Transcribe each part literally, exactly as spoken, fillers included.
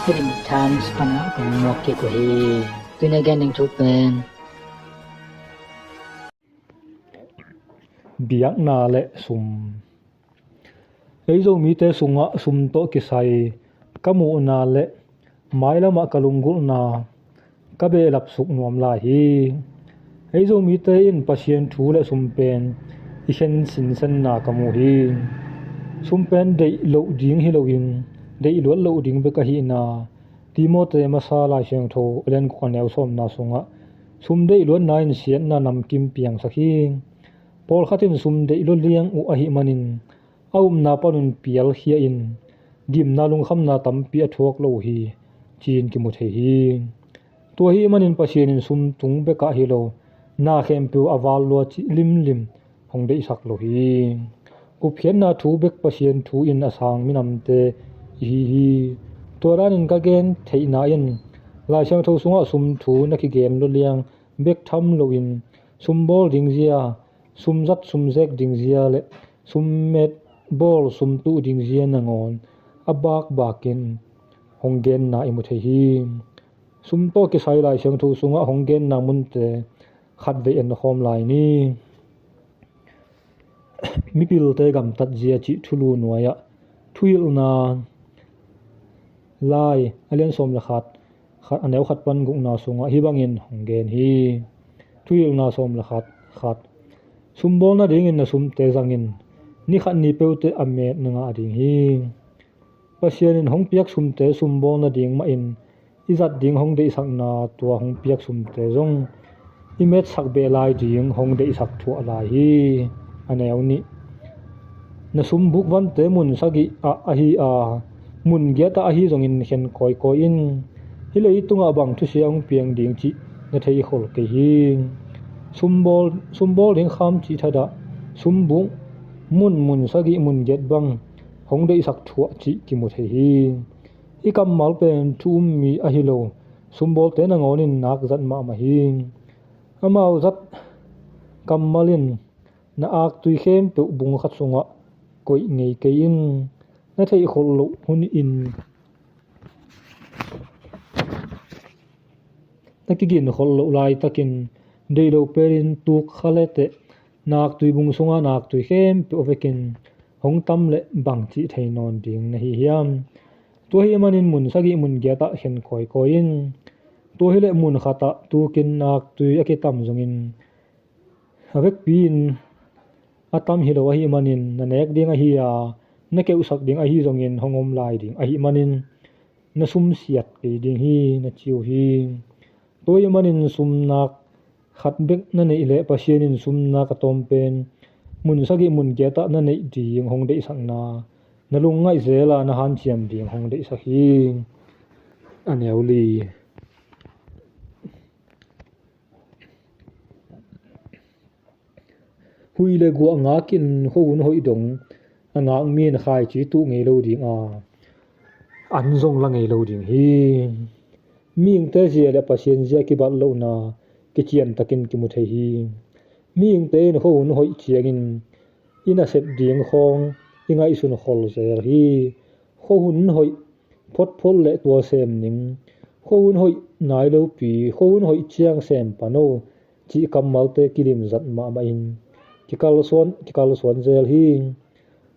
Hidden Times pana kong muak kik uh hi. Tuni a gen ding thu pen biakna le sum. Ei Zomite sungah sum tawh kisai ka muhna le mailamah ka lunggulhna ka behlap suk nuam lai hi. Ei Zomite in Pasian thu le sum pen i khen sinsenna ka mu hi. Sum pen deih loh ding hi loin deih luat loh ding bek ahihna Timote masa Lai Siangtho a lian guk a neu sawmna sungah sum deih luatna in siatna namkim piangsak hi. Pawlkhat in sum deih lua liang uh ahih manin a upna panun pialkhia in gimna lungkhamna tampi a thuak lo uh hi, ci-in kimu thei hi. Tua ahih manin Pasian in sum tung bekah hi lo, na khempeuh a val lua cih limlim hong deihsak lo hi. Gupkhiatna thu bek Pasian thu in a sang minamte i hi hi. Tua danin ka gen theihna in Lai Siangtho sungah sum thu na kigen lua liang bek tham loin sum bawl ding zia, sum zat sum zek ding zia le sum met bawl sum tuh ding zia nangawn a bakbakin hong genna i mu thei hi. Sum tawh kisai Lai Siangtho sungah hong genna munte khatvei en khawm lai ni. Mipilte gamtat zia cih thulu nuai-ah Thuhilhna Lai a lian sawm le khat, khat, a neu khat pan gukna sungah hih bangin hong gen hi. Thuhilhna sawm le khat, khat. Sum bawl nadingin na sumte zangin ni khat ni peuhte a met na ngah ding hi. Pasian in hong piak sumte sum bawl nading mahin i zat ding hong deihsakna tua hong piak sumte zong i metsak beh lai ding hong deihsak thuah lai hi. A neu nih. Na sum bukvante mun sagih ah ahi a, mun giat ah ahi zongin khen kawikawi in. Hih leitungah bang thusia hong piang ding cih na thei khol kei hi. Sum bawl, sum bawl ding kham cih thadah sum buk mun, mun sagih, mun giat bang hong deihsak thuah cih kimu thei hi. Hih kammal pen thu um mi ahi lo, sum bawlte nangawnin nak zat mahmah hi. Amau zat kammal in na aktui khempeuh bung khat sungah koih ngei kei in. Na theih kholh loh hun in na kigin kholh loh laitakin deih lo pelin tuk kha leteh na aktui bung sunga na aktui khempeuh vekin hong tam le bang cih thei nawn ding na hi hiam? Tua hi manin mun sagih mun giatah khen kawikawi in. Tua hileh mun khatah tukin na aktui a kitam zongin a vekpi in a tam hi lo ahi manin na nek ding ahi a, na keuhsak ding ahi zongin hong om lai ding ahi manin na sumsiat kei ding hi na ci uh hi. Tua hi manin sumnak khat bek na neih leh Pasian in sumnak a tawm pen mun sagih mun giatah na neih ding hong deihsakna na lungngaih zel a na hanciam ding hong deihsak hi. A neu li. Huih le guah ngakin khuahun hoih dong a ngakmi in khaici tuh ngei lo ding a, an zong la ngei lo ding hi. Mihingte zia le Pasian zia kibat lohna kician takin kimu thei hi. Mihingte in khuahun hoih ciangin i nasep ding khawng i ngaihsun khol zel hi. Khuahun hoih photphot le tua sem ning. Khuahun hoih nai lopi, khuahun hoih ciang sem pan o cih kammalte kilimzat mahmah in kikalsuan, kikalsuan zel hi.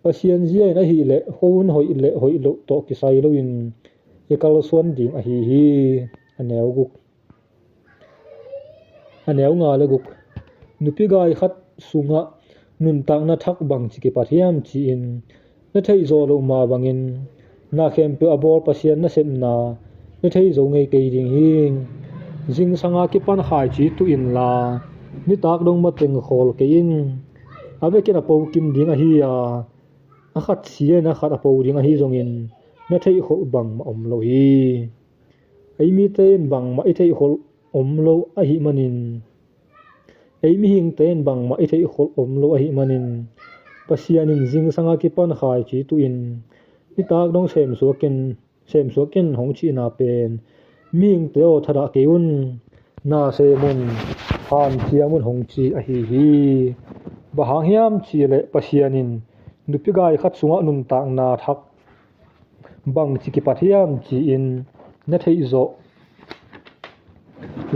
Pasian zia in ahih leh khuahun hoih le hoih loh tawh kisai loin i kalsuan ding ahi hi. A neu guk. A neu nga le guk. Nupi gai khat sungah nuntakna thak bangci kipat hiam ci-in na theih zawh loh mah bangin na khempeuh a bawl Pasian nasepna na thei zo ngei kei ding hi. Zingsanga kipan khaici tuh inla nitak dong mateng khawl kei in. A vekin a po kim ding ahi a, a khat si in a khat a po ding ahi zongin na theih kholh bangmah om lo hi. Ei mite in bangmah i theih kholh om lo ahih manin, ei mihingte in bangmah i theih kholh om lo ahih manin, Pasian in zingsanga kipan khaici tuh in nitak dong semsuak in, semsuak in hong cihna pen mihingte aw thadah kei un. Na sem un, hanciam un hong ci ahi hi. Bang hang hiam cih leh Pasian in nupi gai khat sungah nuntakna thak bangci kipat hiam ci-in na theih zawh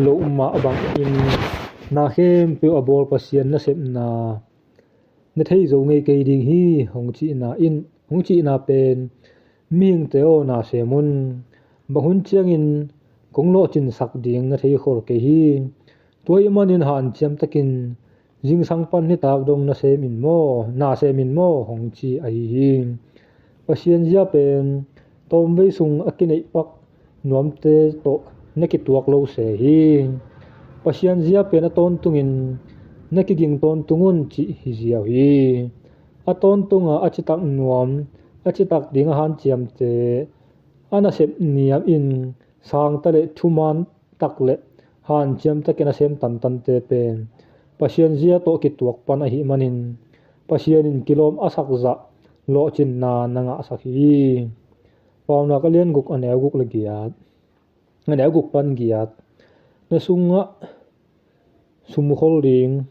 loh mah bangin na khempeuh a bawl Pasian nasepna na thei zo ngei kei ding hi, hong cihna in, hong cihna pen, mihingte aw, na sem un. Bang hun ciangin kong lawhcinsak ding na thei khol kei hi. Tua ahih manin hanciam takin zingsang pan nitak dong na sem in maw, na sem in maw, hong ci ahi hi. Pasian zia pen tawmvei sung a kineih pak nuamte tawh na kituak lo se hi. Pasian zia pen a tawntungin na kiging tawntung un cih hi ziau hi. A tawntunga a citak nuam, a citak ding a hanciamte, a nasep niam in sangta le thuman tak le hanciam takin a sem tantante pen Pasian zia tawh kituak pan ahih manin Pasian in kilawm a sakzah lawhcinna na ngahsak hi. Paunak a lian guk a neu guk le giat, a neu guk pan giat. Na sungah sum khol ding.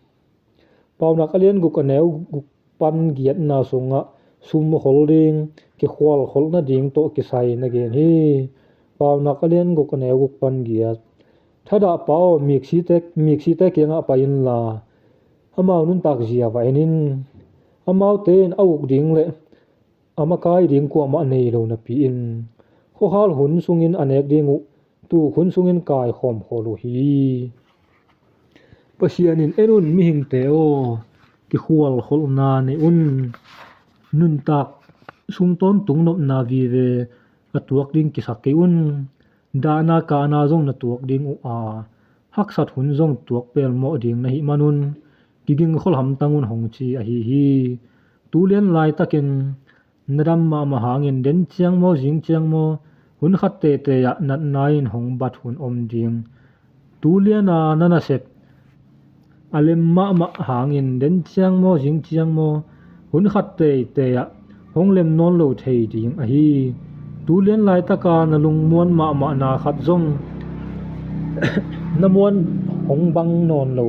Paunak a lian guk a neu guk pan giatna sungah sum khol ding, kikhual kholh nading tawh kisai na gen hi. Paunak a lian guk a neu guk pan giat. Thadah pa aw, miksite, miksite kiangah pai inla, amau nuntak zia va en in. Amaute in a uk ding le a makai ding kuamah nei lo napi-in khuakhal hun sungin a nek ding uh tuk hun sungin kaikhawm khol uh hi. Pasian in, en un mihingte aw, kikhual kholhna nei un. Nuntak sung tawntung nopna vive a tuak ding kisak kei un. Dahna kahna zong na tuak ding uh a, haksat hun zong tuak pelmawh ding na hih manun kiging kholh hamtang un, hong ci ahi hi. Tu lian laitakin na dam mahmah hangin den ciang maw, zing ciang maw, hun khat teitei ah natna in hong bat hun om ding. Tu liana na nasep a lem mahmah hangin den ciang maw, zing ciang maw, hun khat teitei ah hong lem nawn lo thei ding ahi. Tu lian laitaka na lungmuan mahmahna khat zong na muan hong bang nawn lo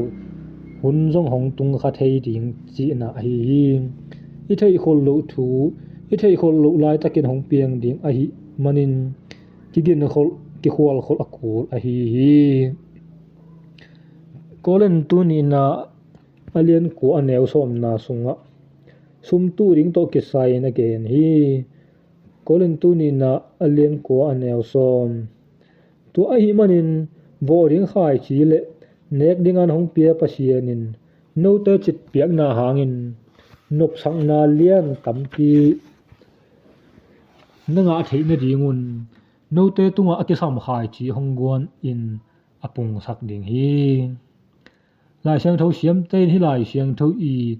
hun zong hong tung kha thei ding cihna ahi hi. I theihkholh loh thu, i theihkholh loh laitakin hong piang ding ahih manin kigin kholh, kikhual kholh a kul ahi hi. Korin tu nihna a lian kua a neu sawmna sungah sum tuh ding tawh kisai na gen hi. Korin tu nihna a lian kua a neu sawm. Tua ahih manin vawh ding khaici le nek ding an hong pia Pasian in note citpiakna hangin nopsakna lian tampi na ngah theih nadingun note tungah a kisam khaici hong guan in a pungsak ding hi. Lai Siangtho siamte in hih Lai Siangtho i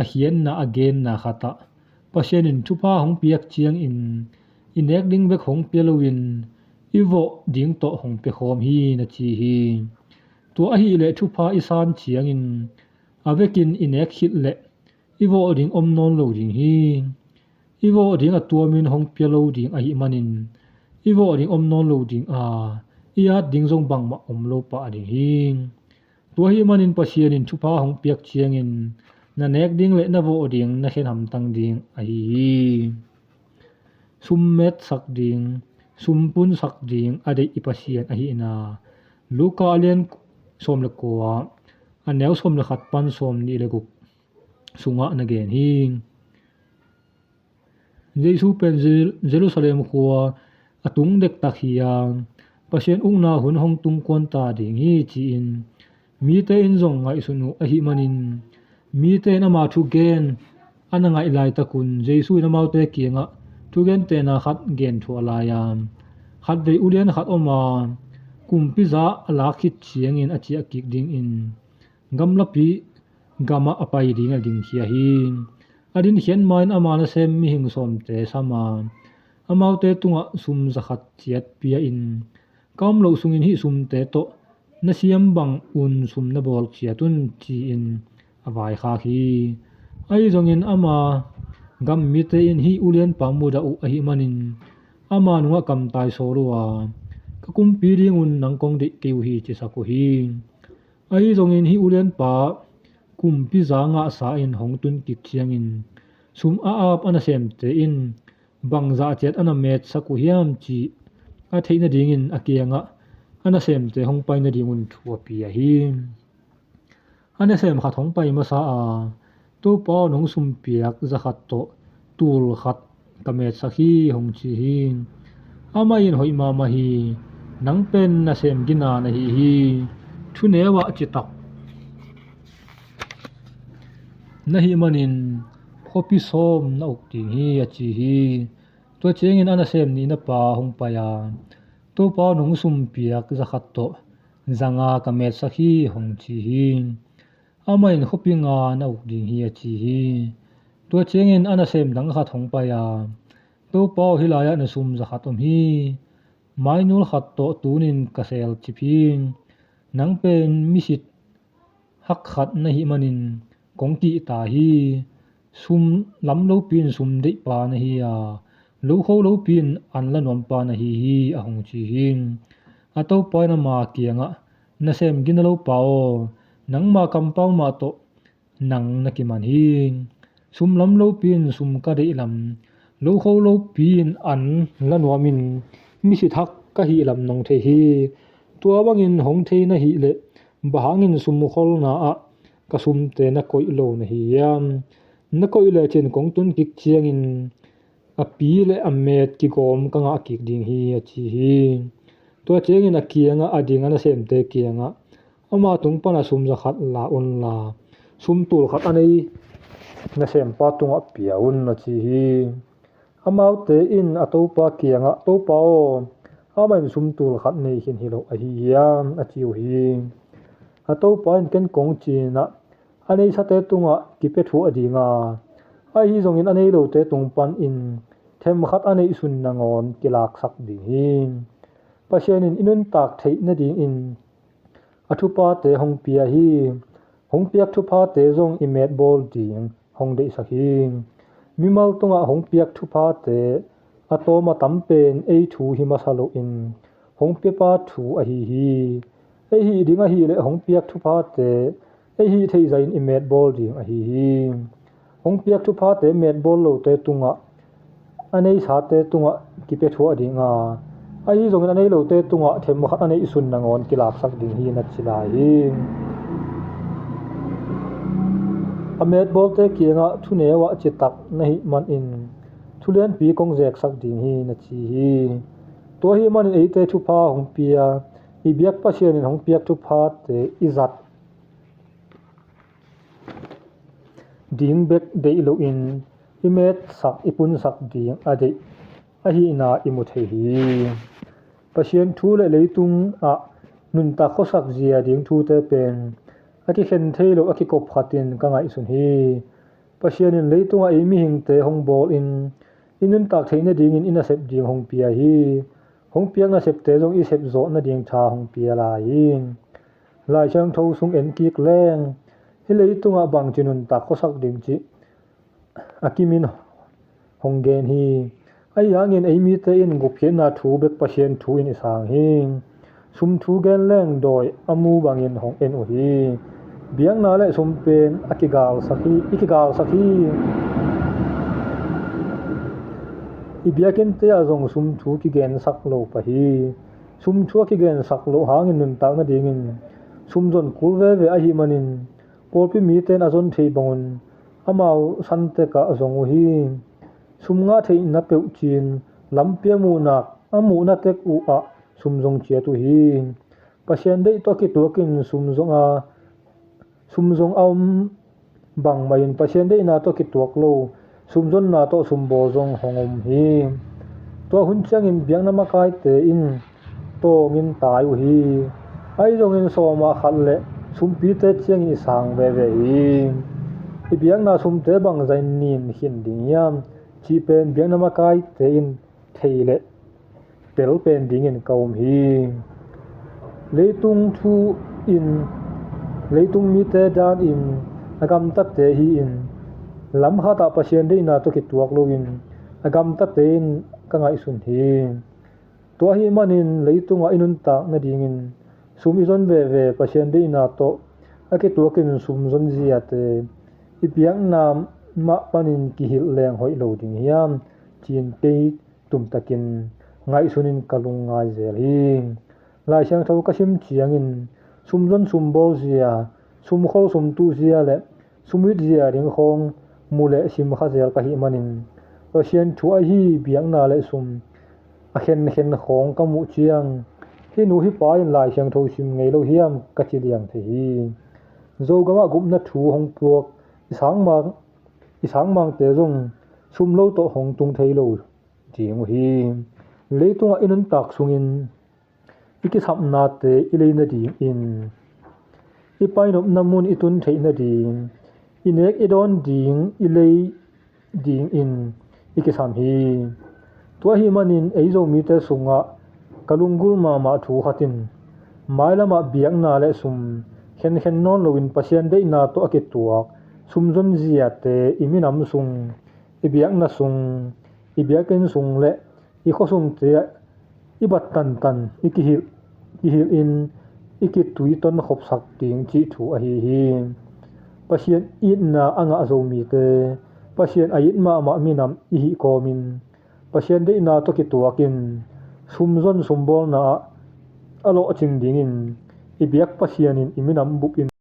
a khiatna, a genna khatah Pasian in thupha hong piak ciangin i nek ding bek hong pia loin i vawh ding tawh hong pia khawm hi na ci hi. Tua ahih leh thupha i san ciangin a vekin i nek khit leh i vawh ding om nawn lo ding hi. I vawh ding a tuamin hong pia lo ding ahih manin i vawh ding om nawn lo ding a, i at ding zong bangmah om lo pah ding hi. Tua ahih manin Pasian in thupha hong piak ciangin na nek ding le na vawh ding na khen hamtang ding ahi hi. Sum metsak ding, sum punsak ding a deih i Pasian ahihna Luka a lian sawm le kua a neu sawm le khat pan sawm nih le guk sungah na gen hi. Jesu pen Jer-, Jerusalem khua a tung dektak hi a, Pasian ukna hun hong tung kuan ta ding hi ci-in mite in zong ngaihsun uh ahih manin mite in ama thugen a na ngaih laitakun Jesu in amaute kiangah thugentehna khat gen thuah lai a, khatvei ulian khat om a, kumpi za a lak khit ciangin a ciah kik dingin gamlapi gamah a pai ding a dingkhia hi. A dinkhiat ma-in ama nasem mihing sawmte sam a, amaute tungah sum za khat ciat pia-in ka om loh sungin hih sumte tawh na siam bangun sum na bawl ciat un ci-in a vaikhak hi. Ahi zongin ama gam mite in hih ulianpa mudah uh ahih manin ama nungah kamtai sawl uh a, ka kumpi dingun nang kong deih kei uh hi cisak uh hi. Ahi zongin hih ulianpa kumpi za ngahsa in hong tun kik ciangin sum a ap a nasemte in bangzah ciat a na metsak uh hiam cih a theih nadingin a kiangah a nasemte hong pai nadingun thu a pia hi. A nasem khat hong pai masa a, "Topa aw, nong sumpiak za khat tawh tul khat ka metsak hi," hong ci hi. Amah in, "Hoih mahmah hi, nang pen nasem gina na hi hi. Thuneu ah citak na hih manin khuapi sawm na uk ding hi," a ci hi. Tua ciangin a nasem nihna pa hong pai a, "Topa aw, nong sumpiak za khat tawh za nga ka metsak hi," hong ci hi. Amah in, "Khuapi nga na uk ding hi," a ci hi. Tua ciangin a nasem dang khat hong pai a, "Topa aw, hih lai-ah na sum za khat om hi. Mainul khat tawh tunin ka sel cip hi. Nang pen misit hak khat na hih manin kong kihta hi. Sum lam lopi in sum deihpa na hi a, lokho lopi in an la nuampa na hi hi," a hong ci hi. A topa in ama kiangah, "Nasem gina lopa aw, nangma kampau mah tawh nang na kiman hi. Sum lam lopi in sum ka deih lam, lokho lopi in an la nuam in, misit hak ka hih lam nong thei hi. Tua bangin hong thei na hih leh, bang hangin sum kholna ah ka sumte na koih lo na hi hiam? Na koih lecin kong tun kik ciangin a pi le a met kigawm ka ngah kik ding hi," a ci hi. Tua ciangin a kiangah a ding a nasemte kiangah, "Ama tung pana sum za khat la unla, sum tul khat a nei nasempa tungah pia un," a ci hi. Amaute in a topa kiangah, "Topa aw, amah in sum tul khat nei khin hi lo ahi hiam?" a ci uh hi. A topa in, "Ken kong ci-in ah, a neisate tungah kipia thuah ding a, ahi zongin a nei lote tung panin themkhat a neihsun nangawn kilaksak ding hi. Pasian in i nuntak theih nadingin a thuphate hong pia hi. Hong piak thuphate zong i metbawl ding hong deihsak hi. Mimal tungah hong piak thuphate a tawm a tam pen ei thu hi masa loin hong piapa thu ahi hi. Ei hih ding ahih leh hong piak thuphate ei hih theih zahin i metbawl ding ahi hi. Hong piak thuphate metbawl lote tungah, a neisate tungah kipia thuah ding a, ahi zongin a nei lote tungah themkhat a neihsun nangawn kilaksak ding hi," na ci lai hi. A metbawlte kiangah, "Thuneu ah citak na hih manin thulianpi kong zeksak ding hi," na ci hi. Tua ahih manin eite thupha hong pia i biak Pasian in hong piak thuphate i zat ding bek deih loin i metsak, i punsak ding a deih ahihna i mu thei hi. Pasian thu le leitung ah nuntak khuasak zia ding thute pen a kikhen thei lo, a kikop khatin ka ngaihsun hi. Pasian in leitungah ei mihingte hong bawlin i nuntak theih nadingin i nasep ding hong pia hi. Hong piak nasepte zong i sep zawh nading tha hong pia lai hi. Lai Siangtho sung en kik leng, hih leitungah bangci nuntak khuasak ding cih a kimin hong gen hi. Ahi hangin ei mite in gupkhiatna thu bek Pasian thu in i sang hi. Sum thu gen leng dawi a mu bangin hong en uh hi. Biakna le sum pen a kigalsak hi, i kigalsak hi. I biakinnte ah zong sum thu kigensak lo pah hi. Sum thu a kigensak loh hangin nuntak nadingin sum zon kul veve ahih manin pawlpi mite in a zon theih bangun amau santek ah zong uh hi. Sum ngah theihna peuh cin lampi a muhnak, a muhna tek uh ah sum zong ciat uh hi. Pasian deih tawh a kituakin sum zong a, sum zong a om bangmah in Pasian deihna tawh kituak lo sum zonna tawh sum bawl zong hong om hi. Tua hun ciangin biakna makaite in tawngin tai uh hi. Ahi zongin sawma khat le sumpite ciangin i sang veve hi. I biakna sumte bangzah in nin khin ding hiam cih pen biakna makaite in thei le tel pen dingin ka um hi. Leitung thu in, leitung mite dan in a gamtate hi-in, lam khatah Pasian deihna tawh kituak loin a gamtate in ka ngaihsun hi. Tua ahih manin leitungah i nuntak nadingin sum i zon veve Pasian deihna tawh a kituakin sum zon ziate i biakna mah panin kihilh leng hoih lo ding hiam, ci-in kei tumtakin ngaihsunin ka lungngai zel hi. Lai Siangtho ka sim ciangin sumzon sumbawl zia, sumkhol sumtuh zia le sumit zia ding khawng mu le simkha zel ka hih manin, Pasian thu ahi biakna le sum a khenkhen khawng ka muh ciang, hih nu hih pa in Lai Siangtho sim ngei lo hiam ka ci liang thei hi. Zogamah gupna thu hong puak i sangmang i sangmangte zong sum lo tawh hong tung thei lo ding uh hi. Leitungah i nuntak sungin i kisapnate i lei nadingin, i painopna mun i tun theih nading, i nek i dawn ding i lei dingin i kisam hi. Tua ahih manin ei Zomite sungah ka lunggulh mahmah thu khat in, mailamah biakna le sum khenkhen nawn loin Pasian deihna tawh a kituak sumzon ziate i minam sung, i biakna sung, i biakinn sung le i khuasungte ah i bat tantan i kihilh, kihilhin i kitui tonkhopsak ding cih thu ahi hi. Pasian itna a ngah Zomite, Pasian a it mahmah minam i hih kawmin, Pasian deihna tawh kituakin sumzon sumbawlna ah a lawhcing dingin i biak Pasian in i minam bupin